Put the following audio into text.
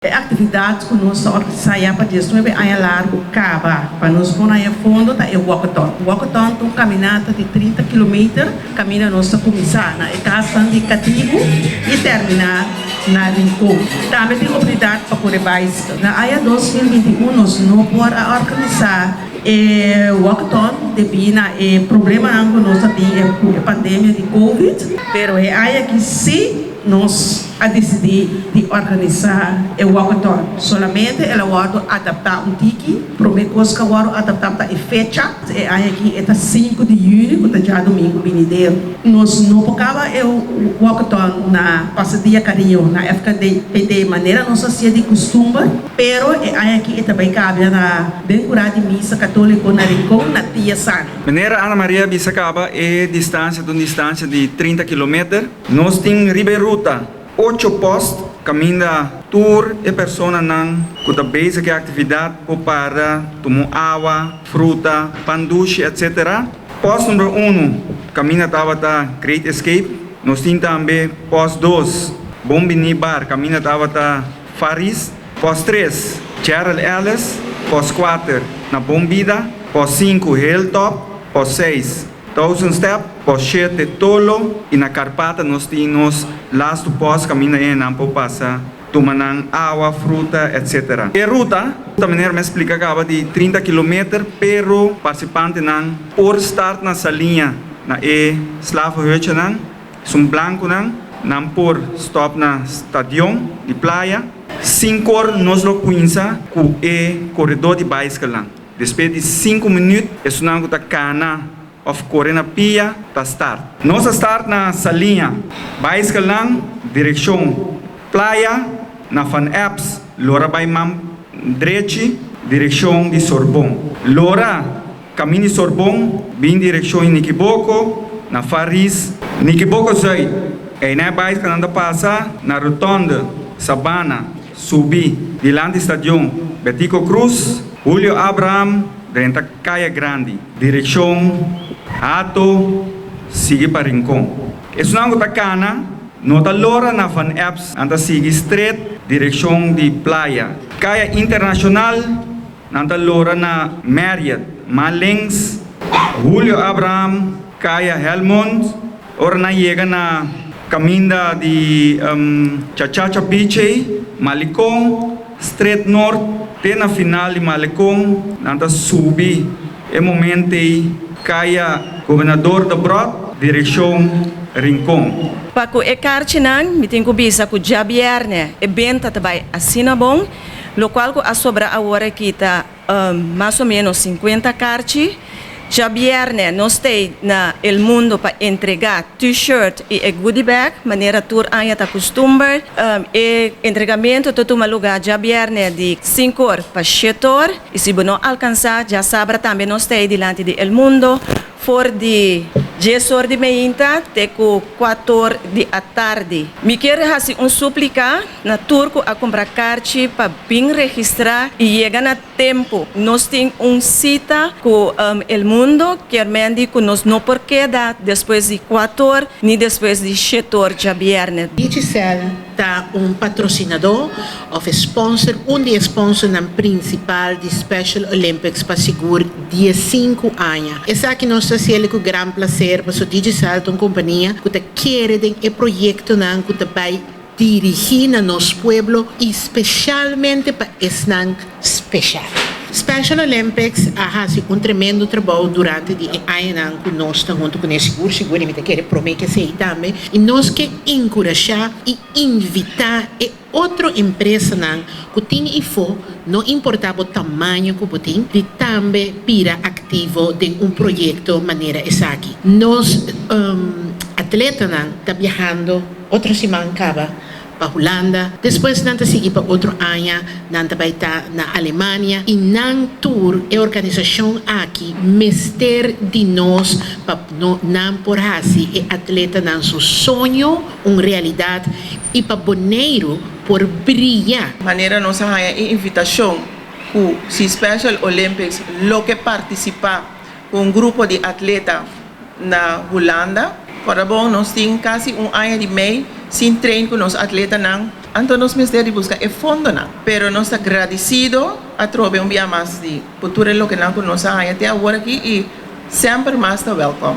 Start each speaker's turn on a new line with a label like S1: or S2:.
S1: E aktividat ku nos ta organisá ya pa 19 aña largu kaba pa nos por haña fondo ta e walkathon. Walkathon ta un kaminata di 30 kilometer kaminda nos ta kuminsá na e kasnan di katibu i terminá na Rincon. Tambe tin oportunidat pa kore baiskel. Na aña 2021 nos no por a organisá e walkathon debí na e problemanan ku nos ta tin ku e pandemia di Covid, pero e aña aki sí nos a disidí di organisá e walkathon. Solamente el a wòrdu adaptá un tiki. Promé kos ku a wòrdu adaptá ta e fecha. E aña aki e ta 5 di yüni, ku ta djadumingu binidero. Nos no por kaba e walkathon na Pasadia Cariño na FKPD manera nos hasié di kustumber, pero e aña aki e ta bai kabia na den kurá di misa katóliko na Rincon na Tia Sani.
S2: Manera Ana Maria a bisa kaba, e distansia ta un distansia di 30 kilometer. Nos tin riba e ruta ocho post kaminda tur e personanan ku ta bezig ku e aktividat por para tuma un awa, fruta, pan dushi etc. Post number unu kaminda tabata Great Escape. Nos tin tambe post dos Bon Bini Bar kaminda tabata Faris. Post tres Gerald Ellis. Post kuater na Bon Bida. Post sinku Hilltop. Post seis Thousand Step, post shete Tolo i na Karpata nos tin nos lastu post kaminda e nan por pasa tuma nan awa, fruta etc. E ruta ta manera mi a splika kaba di 30 kilometer pero partisipantenan por start na Saliña na e Slavenhutjenan, esun blankunan, nan por stop na Stadion di Playa. Sinkor nos lo kuinsa ku e koredó di baiskelnan. Despues di 5 minüt esunnan ku ta kana òf kore na pia ta start. Nos a start na Saliña, baiskelnan direkshon Playa, na Van Epps lora bai man drechi direkshon di Sorbon. Lora kamin di Sorbon bin direkshon di Nikiboko na Faris, Nikiboko Zuid. Einan e baiskelnan ta pasa na Rotonde Sabana, subi dilanti Stadion Betico Croes, Julio Abraham drenta Kaya Grandi, direkshon Hato, sigui pa Rincon. Esunnan ku ta kana no ta lora na Van Epps, nan ta sigui stret direkshon di Playa. Kaya Internashonal nan ta lora na Marriott, mas links Julio Abraham, Kaya Helmond. Ora nan yega na kaminda di Chachacha Beach ei, Malecon, Street Noord, te na final di Malecon, nan ta subi e momento ei Kaya Gobernador Debrot, direkshon Rincon.
S3: Pa ku e karchinan, mi tin ku bisa ku djabièrnè e benta ta bai asina bon, lokual ku a sobra awor aki ta mas o ménos 50 karchi. Djabièrnè nos t'ei na El Mundo pa entregá T-shirt i e goodie bag, manera tur aña ta kustumber. E entregamentu ta tuma lugá djabièrnè di 5 or pa 7 or, i si bo no alkansá, djasabra tambe nos t'ei dilanti di El Mundo for di 10 or di meinta te ku 4 or di atardi. Mi kier hasi un súplika na tur ku a kumpra karchi pa bin registrá i yega na tempu. Nos tin un sita ku El Mundo, kier men di ku nos no por keda despues di 4 or ni despues di 7 or djabièrnè.
S4: Digicel ta un patrosinadó òf sponsor, un di e sponsornan prinsipal di Special Olympics pa sigur 15 aña. Esaki nos ta hasié ku gran plaser, pasobra Digicel ta un kompania ku ta kere den e proyektonan ku ta bai dirigí na nos pueblo i spesialmente pa esnan spesial. Special Olympics a hasi un tremendo trabou durante di e añanan ku nos ta huntu kuné, sigur sigur i mi ta kere promé ku esei tambe, i nos ke enkurashá i invitá e otro empresanan ku tin ifo, no importá bo tamaño ku bo tin, di tambe bira aktivo den un proyekto manera esaki. Nos atletanan ta biahando otro siman kaba pa Hulanda, despues nan ta sigui pa otro aña, nan ta bai ta na Alemania i nan tur e organisashon aki mester di nos pa no nan por hasi e atletanan su soño un realidat i pa Boneiru por bria.
S5: Manera nos a haña e invitashon ku si Special Olympics lo ke partisipá ku un grupo di atleta na Hulanda. Kòrda bon, nos tin kasi un aña di mei sin train ku nos atletanan. Anto nos mester di buska e fondonan. Pero nos ta gradesido atrobe un bia mas di pa tur loke nan ku nos a haña te awor aki i semper mas ta welcome.